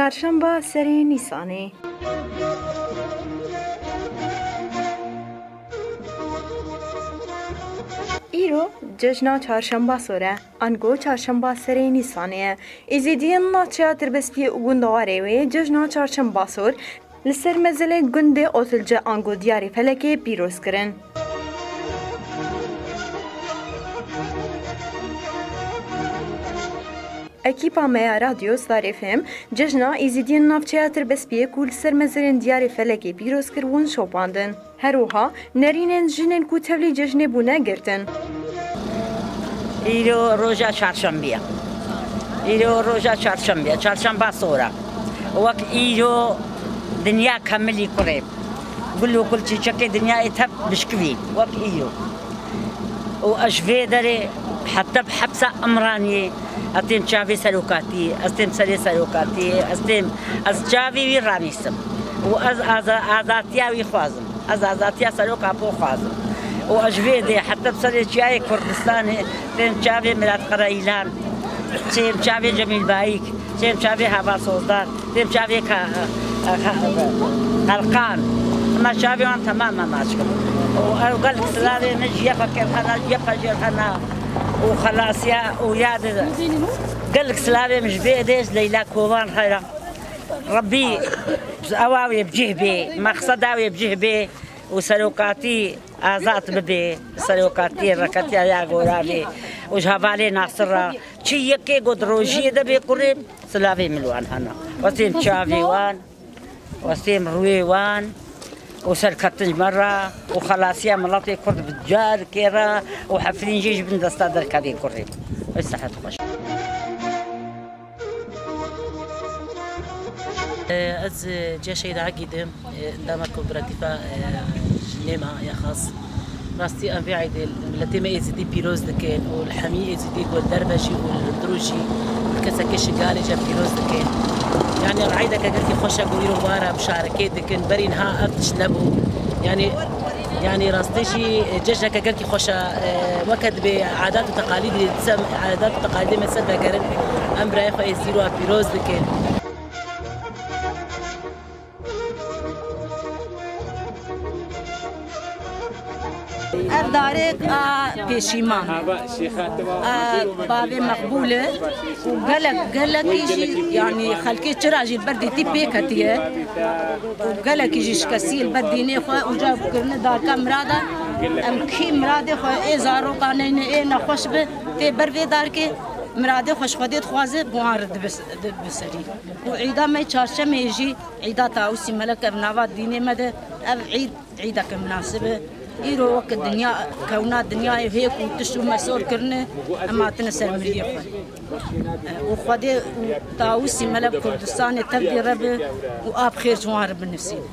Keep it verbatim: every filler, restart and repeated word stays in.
Çarşemba serê Nîsanê. Îro cejna Çarşemba Sor e, ango Çarşemba serê Nîsanê ye. Êzidiyên navçeya Tirbespiyê û gundewarê wê cejna Çarşemba Sor li ser mezelê gundê Otilce ango Diyarê Felekê pîroz kirin. Ekîpa me ya Radyo Star F M cejna Êzidiyên navçeya Tirbespiyê ku li ser mezelên Diyarê Felekê pîroz kir, win şopandin. Her wiha nerînên jinên ku tevlî cejnê bûne girtin. Îro roja çarşembiye. Îro roja çarşembiye. Çarşemba sor e. Wek îro dinya kemilî kurê. Gul û kul çîçekê dinyayê tev bişkivî. Wek îro. Û ez ji vê derê heta bi hepsa Imraniyê, ez têm çavê serokatiyê, ez têm serê serokatiyê, ez têm, ez çavê wî ranîsim. Û ez aza-, azatiya wî xwazim. Ez azatiya Seroka Apo xwazim. Û ez ji vê dê heta bi serê çiyayê Kurdistanê têm çavê Mirat Qereyîlan, têm çavê Cemîl Bayik, têm çavê Hava Sozdar, têm çavê Ka-, Ka-, Qelqan. Ema çavê wan temam em naçikin. Û ew gelek silavê min ji YPG hene, ji YPJ hene. Û xelasiya û ya di gelek silavê min ji vê dê ji Leyla Kovan heye. Rebbî ewa wê bi cih bê, mexseda wê bi cih bê û serokatî azad bibe, serokatî reketiya ya gora bê û ji hevalê Nasir re çi yekê got rojiyê de bê kurê silavê min li wan hene. Westêm çavê wan, westêm rûyê wan û serketin ji me re û xelasiya miletê Kurd bi carkê re û Efrîn jî ji bin desta derkevê kurê. Wê sehet xweş. Ez, e, Ceşeyda Agîdim, e, endama Kooperatîfa, e, Jinê me ya xas. Rastî em vê eydê miletê me Êzidî pîroz dikin û li hemî Êzidî ku li derve jî û li hundir jî û li kesekê Şingalê jî pîroz dikin. Yanî eydeke gelkî xweş e ku îro wara muşarekê dikin. Berî niha ev tişt nebû. Yanî Yanî rastî jî cejneke gelkî xweş e, e, weke dibê adat û teqalîdê, adat û teqalîdê me ser vegerin, em birayê xwe êzî ro pîroz dikin. Ev darêk a pêşîman, a bavê Meqbûl e û gelek, gelekî jî, yanî xelkê çira jî li ber dîtî pê ketiye. Û gelekî jî şikestî li ber dînê xwe û ca kirine darka mirada. Em kî miradê xwe ê zaroka neyne ê nexweş bi tê ber vê darkê miradê xwe ji Xwedê dixwaze bi wan re dibis-, dibiserî. Û îda me çarşemê jî îda Tawusî Melek ev nava dînê me de ev îd, îdeke minasib e. Îro weke dinya kewna dinyayê hêk û tişt û me sor kirine, em hatine ser miriyê xwe. Û Xwedê û Tawusî Melek Kurdistanê tevdî re bi û ab xêr ji wan re binivsîne.